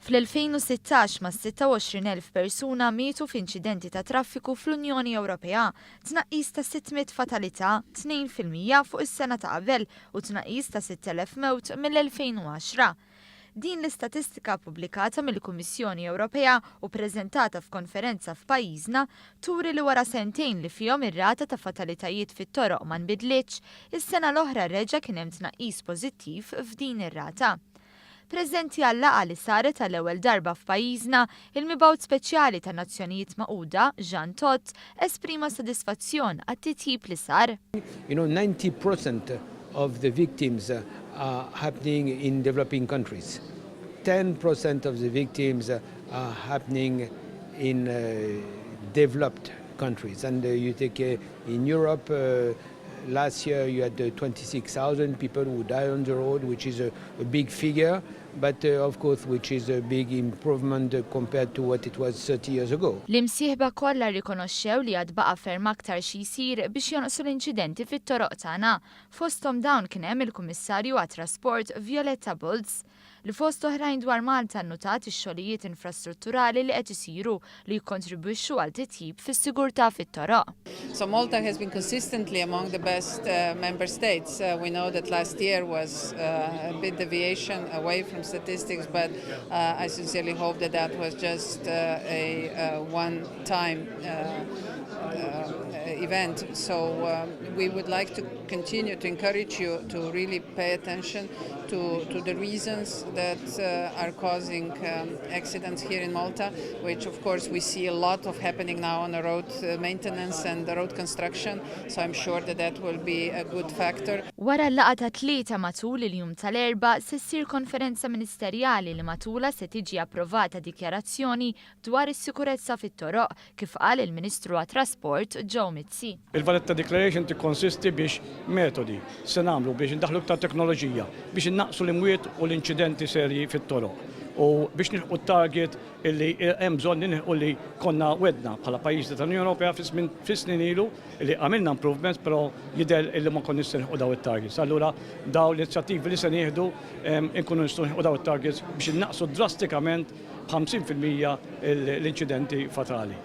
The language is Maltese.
Fl-2016 mas-26,000 persuna mietu f'inċidenti ta' traffiku fl-Unjoni Ewropea, tnaqqis ta' 600 fatalità, 2% fuq is-sena ta' qabel u tnaqqis ta' 6,000 mewt mill-2010. Din l-istatistika pubblikata mill-Kummissjoni Ewropea u preżentata f'konferenza f'pajjiżna turi li wara sentejn li fihom ir-rata ta' fatalitajiet fit-toroq ma nbidlitx, is-sena l-oħra reġa' kien hemm tnaqqis pożittiv f'din ir-rata. Preżenti għal-laqgħa li saret għall-ewwel darba f'pajjiżna, il-Mibgħut Speċjali tan-Nazzjonijiet Magħquda, Jean Todt, esprima sodisfazzjon għat-titjib li sar. 90% of the victims are happening in developing countries. 10% of the victims are happening in developed countries. And you take in Europe, last year you had 26,000 people who died on the road, which is a big figure, but of course which is a big improvement compared to what it was 30 years ago. L-imsieħba kollha rrikonoxxew li għad baqa' ferm aktar xi jsir biex jonqsu l-inċidenti fit-toroq tagħna. Fosthom dawn kien hemm il-Kummissarju għat-Trasport Violetta Bulc, li fost oħrajn dwar Malta nnotat ix-xogħlijiet infrastrutturali li qed isiru li jikkontribwixxu għal titjib fis-sigurtà fit-toroq. So Malta has been consistently among the best member states. We know that last year was a bit deviation away from statistics, but I sincerely hope that that was just a one-time event. So we would like to continue to encourage you to really pay attention to the reasons that are causing accidents here in Malta, which of course we see a lot of happening now on the road maintenance and the road construction. So I'm sure that that will be a good factor. Wara l-laqgħa tat-Tlieta, matul il-jum tal-Erbgħa se ssir konferenza ministerjali li matula se tiġi approvata dikjarazzjoni dwar is-sikurezza fit-toroq, kif qal il-Ministru għat-Trasport Joe Mizzi. Il-Valletta Declaration tikkonsisti biex metodi se nagħmlu biex indaħlu iktar teknoloġija biex innaqsu l-imwiet u l-inċidenti serji fit-toroq u biex nilħqu target illi hemm bżonn nilħqu li konna wegħedna bħala pajjiżi tal-Unjoni Ewropea fi snin ilu li għamilna improvements, però jidher illi ma konniex se nilħqu daw it-targets. Allura daw l-inizjattivi li se nieħdu nkunu nistgħu nilħqu daw it-targets biex innaqsu drastikament 50% l-inċidenti fatali.